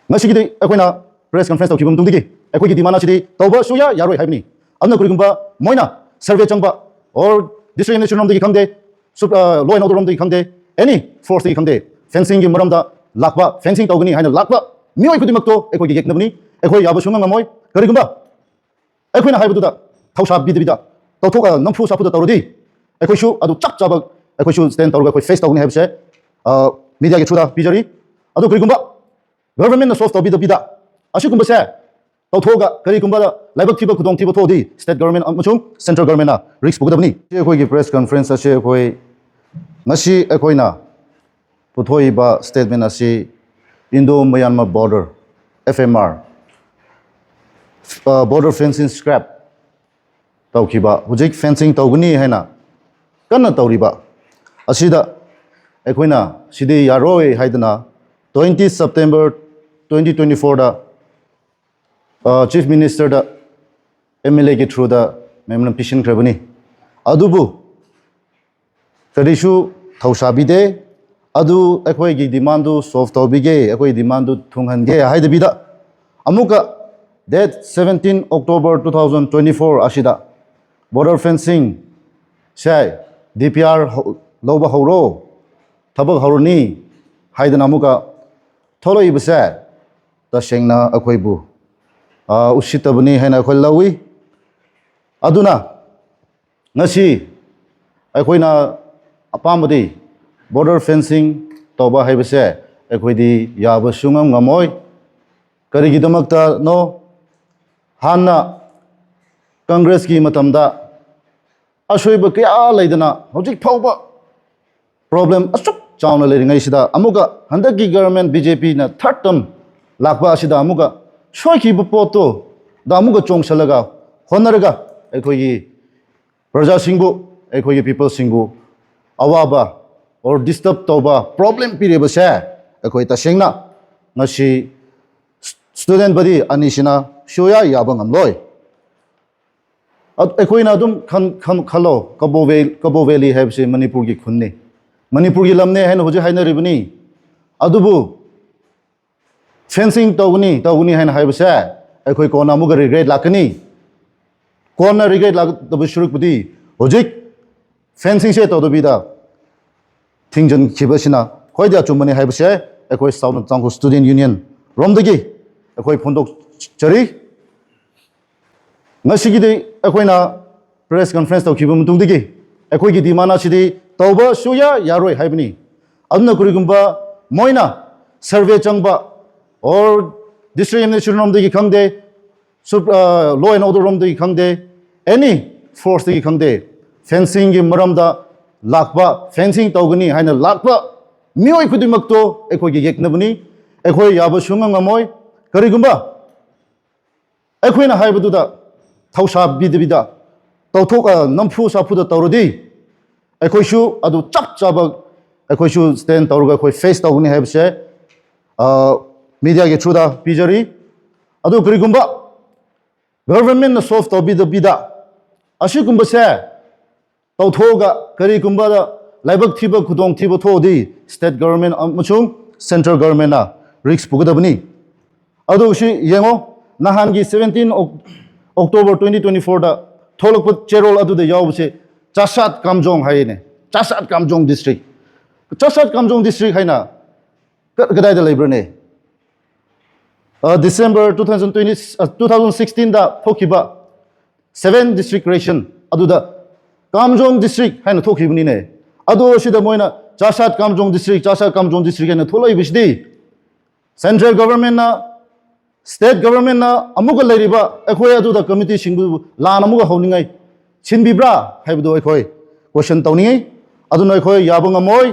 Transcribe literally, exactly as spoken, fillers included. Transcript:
ꯉꯁꯤꯒꯤꯗꯤ ꯑꯩꯈꯣꯏꯅ press conference ꯇꯧꯈꯤꯕ ꯃꯇꯨꯡꯗꯒꯤ ꯑꯩꯈꯣꯏꯒꯤ demand ꯑꯁꯤꯗꯤ ꯇꯧꯕ ꯁꯨꯌꯥ ꯌꯥꯔꯣꯏ ꯍꯥꯏꯕꯅꯤ꯫ ꯑꯗꯨꯅ ꯀꯔꯤꯒꯨꯝꯕ ꯃꯣꯏꯅ survey ꯆꯪꯕ or district administration ꯔꯣꯝꯗꯒꯤ ꯈꯪꯗꯦ, ꯁꯨꯞ ꯂꯣ ꯑꯦꯟ ꯑꯣꯔꯗꯔ ꯔꯣꯝꯗꯒꯤ ꯈꯪꯗꯦ, ꯑꯦꯅꯤ ꯐꯣꯔꯁꯇꯒꯤ ꯈꯪꯗꯦ, ꯐꯦꯟꯁꯤꯡꯒꯤ ꯃꯔꯝꯗ ꯂꯥꯛꯄ, ꯐꯦꯟꯁꯤꯡ ꯇꯧꯒꯅꯤ ꯍꯥꯏꯅ ꯂꯥꯛꯄ ꯃꯤꯑꯣꯏ ꯈꯨꯗꯤꯡꯃꯛꯇꯣ ꯑꯩꯈꯣꯏꯒꯤ ꯌꯦꯛꯅꯕꯅꯤ꯫ ꯑꯩꯈꯣꯏ ꯌꯥꯕ ꯁꯨꯡꯉꯝ ꯉꯝꯃꯣꯏ꯫ ꯀꯔꯤꯒꯨꯝꯕ ꯑꯩꯈꯣꯏꯅ ꯍꯥꯏꯕꯗꯨꯗ ꯊꯧꯁꯥ ꯄꯤꯗꯕꯤꯗ ꯇꯧꯊꯣꯛ ꯅꯝꯐꯨ ꯁꯥꯐꯨꯗ ꯇꯧꯔꯗꯤ ꯑꯩꯈꯣꯏꯁꯨ ꯑꯗꯨ ꯆꯞ ꯆꯥꯕ ꯑꯩꯈꯣꯏꯁꯨ stand ꯇꯧꯔꯒ ꯑꯩꯈꯣꯏ face ꯇꯧꯒꯅꯤ ꯍꯥꯏꯕꯁꯦ ꯃꯤꯗꯤꯌꯥꯒꯤ through ꯗ ꯄꯤꯖꯔꯤ꯫ ꯑꯗꯨ ꯀꯔꯤꯒꯨꯝꯕ government ꯅ solve ꯇꯧꯕꯤꯗꯕꯤꯗ ꯑꯁꯤꯒꯨꯝꯕꯁꯦ ꯇꯧꯊꯣꯛꯑꯒ ꯀꯔꯤꯒꯨꯝꯕ ꯂꯥꯏꯕꯛ ꯊꯤꯕ ꯈꯨꯗꯣꯡꯊꯤꯕ ꯊꯣꯛꯑꯗꯤ state government ꯑꯃꯁꯨꯡ central government ꯅ risk ꯄꯨꯒꯗꯕꯅꯤ꯫ ꯑꯩꯈꯣꯏꯒꯤ press conference ꯑꯁꯤ ꯑꯩꯈꯣꯏ ꯉꯁꯤ ꯑꯩꯈꯣꯏꯅ ꯄꯨꯊꯣꯛꯏꯕ statement ꯑꯁꯤ Indo Myanmar Border, F M R, border fencing scrap ꯇꯧꯈꯤꯕ, ꯍꯧꯖꯤꯛ fencing ꯇꯧꯒꯅꯤ ꯍꯥꯏꯅ ꯀꯟꯅ ꯇꯧꯔꯤꯕ ꯑꯁꯤꯗ ꯑꯩꯈꯣꯏꯅ ꯁꯤꯗꯤ ꯌꯥꯔꯣꯏ ꯍꯥꯏꯗꯅ twenty September twenty twenty four the Chief Minister the M L A ꯒꯤ through ꯗ memorandum ꯄꯤꯁꯤꯟꯈ꯭ꯔꯕꯅꯤ꯫ ꯑꯗꯨꯕꯨ ꯀꯔꯤꯁꯨ ꯊꯧꯁꯥꯕꯤꯗꯦ꯫ ꯑꯗꯨ ꯑꯩꯈꯣꯏꯒꯤ demand ꯗꯨ solve ꯇꯧꯕꯤꯒꯦ, ꯑꯩꯈꯣꯏ demand ꯗꯨ ꯊꯨꯡꯍꯟꯒꯦ ꯍꯥꯏꯗꯕꯤꯗ ꯑꯃꯨꯛꯀ date seventeen October two thousand twenty four ꯑꯁꯤꯗ border fencing ꯁꯦ D P R ꯍꯧ-, ꯂꯧꯕ ꯍꯧꯔꯣ, ꯊꯕꯛ ꯍꯧꯔꯅꯤ ꯍꯥꯏꯗꯅ ꯑꯃꯨꯛꯀ ꯊꯣꯛꯂꯛꯏꯕꯁꯦ ꯇꯁꯦꯡꯅ ꯑꯩꯈꯣꯏꯕꯨ, ꯑ, ꯎꯁꯤꯠꯇꯕꯅꯤ ꯍꯥꯏꯅ ꯑꯩꯈꯣꯏ ꯂꯧꯏ꯫ ꯑꯗꯨꯅ ꯉꯁꯤ ꯑꯩꯈꯣꯏꯅ ꯑꯄꯥꯝꯕꯗꯤ border fencing ꯇꯧꯕ ꯍꯥꯏꯕꯁꯦ ꯑꯩꯈꯣꯏꯗꯤ ꯌꯥꯕ ꯁꯨꯡꯉꯝ ꯉꯝꯃꯣꯏ꯫ ꯀꯔꯤꯒꯤꯗꯃꯛꯇꯅꯣ? ꯍꯥꯟꯅ Congress ꯀꯤ ꯃꯇꯝꯗ ꯑꯁꯣꯏꯕ ꯀꯌꯥ ꯂꯩꯗꯅ ꯍꯧꯖꯤꯛ ꯐꯥꯎꯕ problem ꯑꯁꯨꯛ ꯆꯥꯎꯅ ꯂꯩꯔꯤꯉꯩꯁꯤꯗ ꯑꯃꯨꯛꯀ ꯍꯟꯗꯛꯀꯤ government B J P ꯅ third term ꯂꯥꯛꯄ ꯑꯁꯤꯗ ꯑꯃꯨꯛꯀ ꯁꯣꯏꯈꯤꯕ ꯄꯣꯠꯇꯨ ꯗ ꯑꯃꯨꯛꯀ ꯆꯣꯡꯁꯜꯂꯒ ꯍꯣꯠꯅꯔꯒ ꯑꯩꯈꯣꯏꯒꯤ ꯄ꯭ꯔꯖꯥꯁꯤꯡꯕꯨ, ꯑꯩꯈꯣꯏꯒꯤ people ꯁꯤꯡꯕꯨ ꯑꯋꯥꯕ or disturb ꯇꯧꯕ problem ꯄꯤꯔꯤꯕꯁꯦ ꯑꯩꯈꯣꯏ ꯇꯁꯦꯡꯅ ꯉꯁꯤ student body ꯑꯅꯤꯁꯤꯅ ꯁꯨꯌꯥ ꯌꯥꯕ ꯉꯝꯂꯣꯏ꯫ ꯑ-, ꯑꯩꯈꯣꯏꯅ ꯑꯗꯨꯝ ꯈꯟ-, ꯈꯟ-, ꯈꯜꯂꯣ, ꯀꯕꯣ ꯚꯦ-, ꯀꯕꯣ Valley ꯍꯥꯏꯕꯁꯤ ꯃꯅꯤꯄꯨꯔꯒꯤ ꯈꯨꯟꯅꯤ, ꯃꯅꯤꯄꯨꯔꯒꯤ ꯂꯝꯅꯦ ꯍꯥꯏꯅ ꯍꯧꯖꯤꯛ ꯍꯥꯏꯅꯔꯤꯕꯅꯤ꯫ ꯑꯗꯨꯕꯨ Fencing ꯇꯧꯒꯅꯤ, ꯇꯧꯒꯅꯤ ꯍꯥꯏꯅ ꯍꯥꯏꯕꯁꯦ ꯑꯩꯈꯣꯏ ꯀꯣꯟꯅ ꯑꯃꯨꯛꯀ regret ꯂꯥꯛꯀꯅꯤ꯫ ꯀꯣꯟꯅ regret ꯂꯥꯛꯇꯕ ꯁꯔꯨꯛꯄꯨꯗꯤ ꯍꯧꯖꯤꯛ fencingꯁꯦ ꯇꯧꯗꯕꯤꯗ ꯊꯤꯡꯖꯤꯟꯈꯤꯕꯁꯤꯅ ꯈ꯭ꯋꯥꯏꯗꯒꯤ ꯑꯆꯨꯝꯕꯅꯤ ꯍꯥꯏꯕꯁꯦ ꯑꯩꯈꯣꯏ Southern Tangkhul Student Union ꯔꯣꯝꯗꯒꯤ ꯑꯩꯈꯣꯏ ꯐꯣꯡꯗꯣꯛꯆꯔꯤ꯫ ꯉꯁꯤꯒꯤꯗꯤ ꯑꯩꯈꯣꯏꯅ press conference ꯇꯧꯈꯤꯕ ꯃꯇꯨꯡꯗꯒꯤ ꯑꯩꯈꯣꯏꯒꯤ demand ꯑꯁꯤꯗꯤ ꯇꯧꯕ ꯁꯨꯌꯥ ꯌꯥꯔꯣꯏ ꯍꯥꯏꯕꯅꯤ꯫ ꯑꯗꯨꯅ ꯀꯔꯤꯒꯨꯝꯕ ꯃꯣꯏꯅ survey ꯆꯪꯕ or district administration ꯔꯣꯝꯗꯒꯤ ꯈꯪꯗꯦ, ꯁꯨꯞ-, ꯑ, law and order ꯔꯣꯝꯗꯒꯤ ꯈꯪꯗꯦ, any forceꯇꯒꯤ ꯈꯪꯗꯦ, fencingꯒꯤ ꯃꯔꯝꯗ ꯂꯥꯛꯄ, fencing ꯇꯧꯒꯅꯤ ꯍꯥꯏꯅ ꯂꯥꯛꯄ ꯃꯤꯑꯣꯏ ꯈꯨꯗꯤꯡꯃꯛꯇꯣ ꯑꯩꯈꯣꯏꯒꯤ ꯌꯦꯛꯅꯕꯅꯤ꯫ ꯑꯩꯈꯣꯏ ꯌꯥꯕ ꯁꯨꯡꯉꯝ ꯉꯝꯃꯣꯏ꯫ ꯀꯔꯤꯒꯨꯝꯕ ꯑꯩꯈꯣꯏꯅ ꯍꯥꯏꯕꯗꯨꯗ ꯊꯧꯁꯥ ꯄꯤꯗꯕꯤꯗ ꯇꯧꯊꯣꯛ-, ꯑ, ꯅꯝꯐꯨ ꯁꯥꯐꯨꯗ ꯇꯧꯔꯗꯤ ꯑꯩꯈꯣꯏꯁꯨ ꯑꯗꯨ ꯆꯞ ꯆꯥꯕ ꯑꯩꯈꯣꯏꯁꯨ stand ꯇꯧꯔꯒ ꯑꯩꯈꯣꯏ face ꯇꯧꯒꯅꯤ ꯍꯥꯏꯕꯁꯦ, ꯑ, mediaꯒꯤ throughꯗ ꯄꯤꯖꯔꯤ꯫ ꯑꯗꯨ ꯀꯔꯤꯒꯨꯝꯕ governmentꯅ solve ꯇꯧꯕꯤꯗꯕꯤꯗ ꯑꯁꯤꯒꯨꯝꯕꯁꯦ ꯇꯧꯊꯣꯛꯑꯒ ꯀꯔꯤꯒꯨꯝꯕꯗ ꯂꯥꯏꯕꯛ ꯊꯤꯕ, ꯈꯨꯗꯣꯡ ꯊꯤꯕ ꯊꯣꯛꯑꯗꯤ state government ꯑꯃꯁꯨꯡ central governmentꯅ risk ꯄꯨꯒꯗꯕꯅꯤ꯫ ꯑꯗꯨ ꯁꯤ ꯌꯦꯡꯉꯣ, ꯅꯍꯥꯟꯒꯤ seventeen Oc-, October twenty twenty fourꯗ ꯊꯣꯛꯂꯛꯄ ꯆꯦꯔꯣꯜ ꯑꯗꯨꯗ ꯌꯥꯎꯕꯁꯦ ꯆꯥꯁꯥꯠ ꯀꯥꯝꯖꯣꯡ ꯍꯥꯏꯌꯦꯅꯦ, ꯆꯥꯁꯥꯠ ꯀꯥꯝꯖꯣꯡ district꯫ ꯆꯥꯁꯥꯠ ꯀꯥꯝꯖꯣꯡ district ꯍꯥꯏꯅ ꯀ-, ꯀꯗꯥꯏꯗ ꯂꯩꯕ꯭ꯔꯅꯦ? ꯑ, December two thousand twenty, ꯑ, two thousand sixteenꯗ ꯊꯣꯛꯈꯤꯕ seven district ration ꯑꯗꯨꯗ ꯀꯥꯝꯖꯣꯡ district ꯍꯥꯏꯅ ꯊꯣꯛꯈꯤꯕꯅꯤꯅꯦ꯫ ꯑꯗꯣ ꯁꯤꯗ ꯃꯣꯏꯅ ꯆꯥꯁꯥꯠ ꯀꯥꯝꯖꯣꯡ district, ꯆꯥꯁꯥꯠ ꯀꯥꯝꯖꯣꯡ district ꯍꯥꯏꯅ ꯊꯣꯛꯂꯛꯏꯕꯁꯤꯗꯤ central governmentꯅ, state governmentꯅ ꯑꯃꯨꯛꯀ ꯂꯩꯔꯤꯕ ꯑꯩꯈꯣꯏ ꯑꯗꯨꯗ committeeꯁꯤꯡꯕꯨ ꯂꯥꯟ ꯑꯃꯨꯛꯀ ꯍꯧꯅꯤꯡꯉꯥꯏ ꯁꯤꯟꯕꯤꯕ꯭ꯔꯥ ꯍꯥꯏꯕꯗꯨ ꯑꯩꯈꯣꯏ question ꯇꯧꯅꯤꯡꯉꯤ꯫ ꯑꯗꯨꯅ ꯑꯩꯈꯣꯏ ꯌꯥꯕ ꯉꯝꯃꯣꯏ꯫